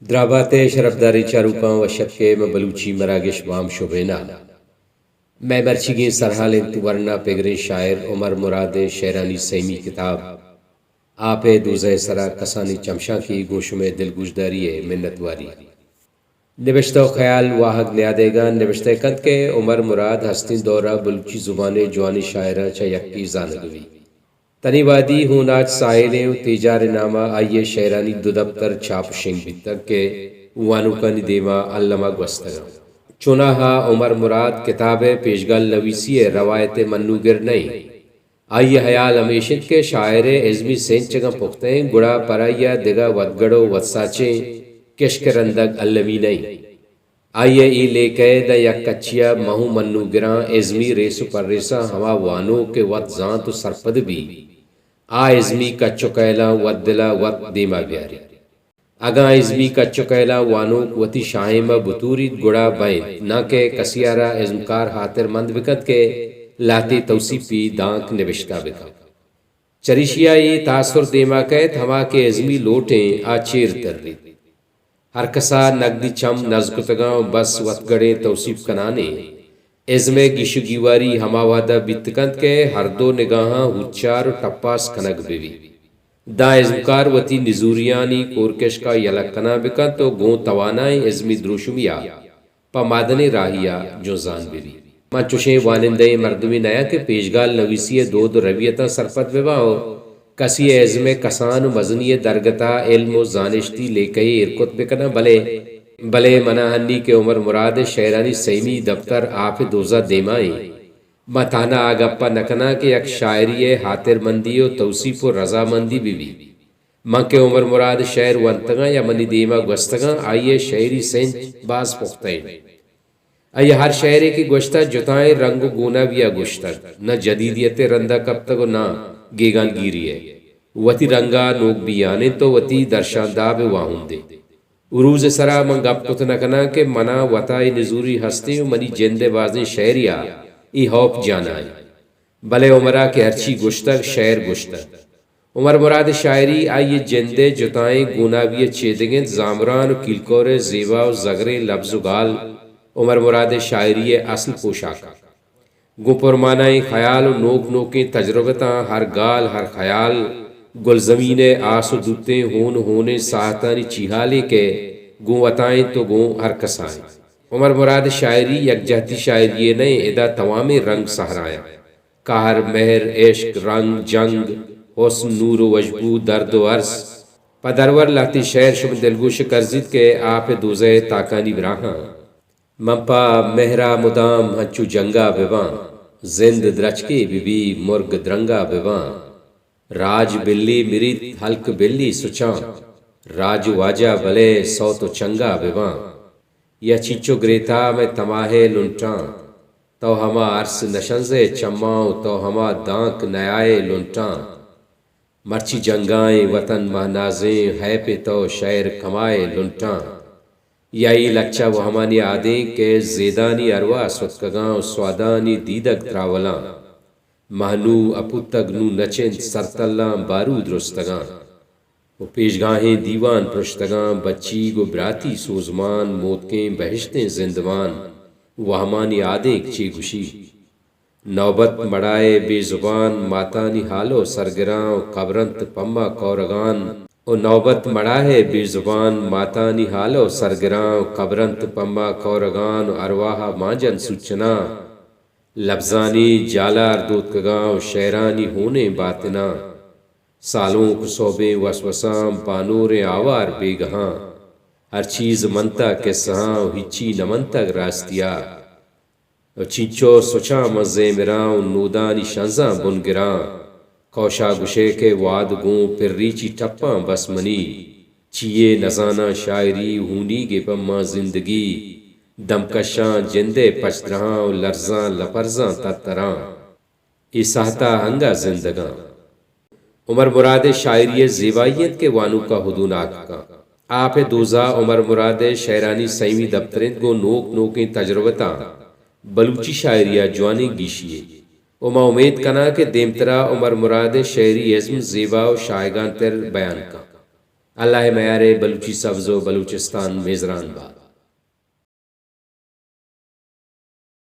درابات ءِ شرپداریں چاروکاں، وش اتک ئے ماں بلوچی مراگش بام شبین ءَ۔ مئے مرچیگیں سرحال اِنت ورنا پگریں شاعر عمر مراد ءِ شئیرانی سئیمی کتاب آپ ءِ دوزہ ءِ سرا کسانیں چمشانکے، گوں شمئے دلگوشداری ءِ منتواری۔ نبشتہ ءُ خیال واہگ نیادیگاں نبشتہ کنت کہ عمر مراد ہستیں دور ءَ بلوچی زبان ءِ جوانیں شاعراں چہ یکے زانگ بیت۔ تنی وہدی ہوناچ ساحلیں ءُ تیجار ءِ نام ءَ آئی ءِ شئیرانی دو دپتر چاپ ءُ شنگ بیتگ کہ وانوکانی دیم ءَ الم ءَ گوستگ اَنت۔ چوناہا عمر مراد کتاب ءِ پیشگال نویسی ءِ روایت ءِ منوگر نہ اِنت۔ آئی ءِ ہیال ہمیش اِنت کہ شاعر ءِ ازمی سنچ اگاں پختہ اِنت، گڑا پر آئی ءَ دگہ وتگڑ ءُ وتساچیں کشک ءِ رندگ المی نہ اِنت۔ آئی ءِ اے لیکہ ءِ داں یک کچے ءَ من ءُ منوگراں ازمی ریس ءُ پریساں ہما وانوک کہ وت زانت ءُ سرپد بیت، آ ازمی کچ ءُ کئیلاں وت دل ءَ وت دیم ءَ بیاریت۔ اگاں ازمی کچ ءُ کئیلاں وانوک وتی شاہیم ءَ بتوریت، گڑا بنت، ناں کہ کسے ءَ را ازمکار ہاترمند بکنت کہ لہتے توسیپی دانک نبشتہ بکنت۔ چریشی ءَ اے تاثر دیم ءَ کئیت، ہما کہ ازمی لوٹیں آ چیر تریت۔ ہر کس ءَ نگدی چم نز کتگاں ءُ بس وتگڑیں توسیپ کنانیں ازم ءِ گیش ءُ گیواری ہما وہد ءَ بیت کنت کہ ہر دو نگاہاں ہوچار ءُ ٹپاس کنگ بہ بیت۔ داں ازمکار وتی نزوریانی کورکشک ءَ یلہ کنان بہ کنت ءُ گوں توانائیں ازمی دروشمی ءَ پہ مادنیں راہی ءَ جنزان بہ بیت۔ من چشیں وانندہیں مردمے نیاں کہ پیشگال نویسی ءِ دود ءُ ربیتاں سرپد بہ باں ءُ کسے ءِ ازم ءِ کسان ءُ مزنی ءِ درگت ءَ علم ءُ زانشتی لیکہے ایر کت بہ کناں، بلے، بلے من ءَ ہنی کہ عمر مراد ءِ شئیرانی سئیمی دپتر آپ ءِ دوزہ دیم ءَ اِنت۔ من تہنا آ گپ ءَ نہ کناں کہ یک شاعرے ءِ ہاترمندی ءُ توسیپ ءُ رضامندی بہ بیت۔ من کہ عمر مراد ءِ شئیر ونتگاں یا منی دیم ءَ گوستگاں، آئی ءِ شئیری سنچ باز پختہ اِنت۔ آئی ءَ ہر شئیرے کہ گوشتہ، جتائیں رنگ ءُ گونابی ءَ گوشتگ، نہ جدیدیت ءِ رند ءَ کپتگ ءُ نہ گیگانگیری ءِ۔ وتی رنگ ءَ نوک بیان اِنت ءُ وتی درشانداب ءِ واہند اِنت۔ عروض ءِ سرا من گپ کت نہ کناں کہ من ءَ وت ءَ اے نزوری ہست اِنت ءُ منی جند ءِ بازیں شئیرے ءَ اے ہوپ جان ءَ اِنت۔ بلے عمر ءَ کہ ہرچی گوشتگ، شئیر گوشتگ۔ عمر مراد ءِ شاعری آئی ءِ جند ءِ جتائیں گونابی ءِ چیدگ اِنت۔ زامران ءُ کیلکور ءِ زیبا ءُ زگریں لبز ءُ گال عمر مراد ءِ شاعری ءِ اصل پوشاک اَنت۔ گوں پرمانائیں خیال ءُ نوک نوکیں تجربتاں ہر گال، ہر خیال، گلزمین ءِ آس ءُ دوتیں ہون ہونیں ساہتانی چیہالے کہ گوں وت ءَ اِنت ءُ گوں ہر کس ءَ اِنت۔ عمر مراد ءِ شاعری یک جہتی شاعری یے نہ اِنت، ادا توامیں رنگ سہرایاں۔ قہر، مہر، عشق، رنگ، جنگ، حسن، نور ءُ وشبو، درد ءُ ارس۔ پہ درور لہتیں شئیر شمئے دلگوش ءَ کرزیت کہ آپ ءِ دوزہ ءِ تاکانی براہاں۔ من پہ مہر ءَ مدام ہنچو جنگ ءَ بہ باں، زند درچکے بہ بی، مرگ درنگ ءَ بہ باں۔ راج بلی مریت، ہلک بلی سچاں، راج واجہ بلے سوت ءُ چنگ ءَ بہ باں۔ یا چینچو گریتا مئے تماہ ءِ لنٹاں، تو ہما ارس نشنزئے چماں ءُ تو ہما دانک نیائے لنٹاں۔ مرچی جنگائیں وطن مہنازیں، ہیپیں تو شئیر کمائے لنٹاں۔ یا اے لچہ وہمانی آدینک کہ زیدانی ارواہ ستکگاں ءُ سوادانی دیدگ تراولاں۔ مہنو اپوتگ نوں نچنت، سرتلاں بارود رستگاں۔ ءُ پیشگاہیں دیوان پرشتگاں، بچیگ ءُ براتی سوزمان، موتکیں بہشتیں زندمان، وہمانی آدینک چے گوشی؟ نوبت مڑائے بے زبان، ماتانی ہالو سرگراں، ءُ کبرنت پما کورگان۔ ءُ نوبت مڑائے بے زبان، ماتانی ہالو سرگراں، ءُ کبرنت پما کورگان، ءُ ارواہ ءَ مانجن سوچناں۔ لبزانی جالار دوتکگاں، ءُ شئیرانی ہونیں باتناں۔ سالونک سہبیں وسوساں، بانوریں آوار بیگہاں۔ ہر چیز منتگ کسہاں، ءُ ہچی نہ منتگ راستیا۔ ءُ چینچو سچاں من زیمراں، ءُ نودانی شنزاں بنگراں۔ کوشا گشئے کہ واد گوں پریچی ٹپاں بس منی۔ چیے نزاناں شاعری، ہونیگے پہ ماں زندگی۔ دمکشاں جندئے پچدرہاں، ءُ لرزاں لپرزاں تتراں۔ اے ساہتا انگہ زندگاں۔ عمر مراد ءِ شاعری ءِ زیبائی انت کہ وانوکا ہدوناک کن۔ آپ ءِ دوزہ عمر مراد ءِ شئیرانی سئیمی دپتر انت، گوں نوک نوکیں تجربتاں بلوچی شاعری ءَ جوانیں گیشی یے۔ ءُ ما امیت کناں کہ دیمترا عمر مراد ءِ شئیری ازم زیبا ءُ شاہگانتر بیان کن۔ اللہ ءِ میارے بلوچی سبز و بلوچستان میزران بات۔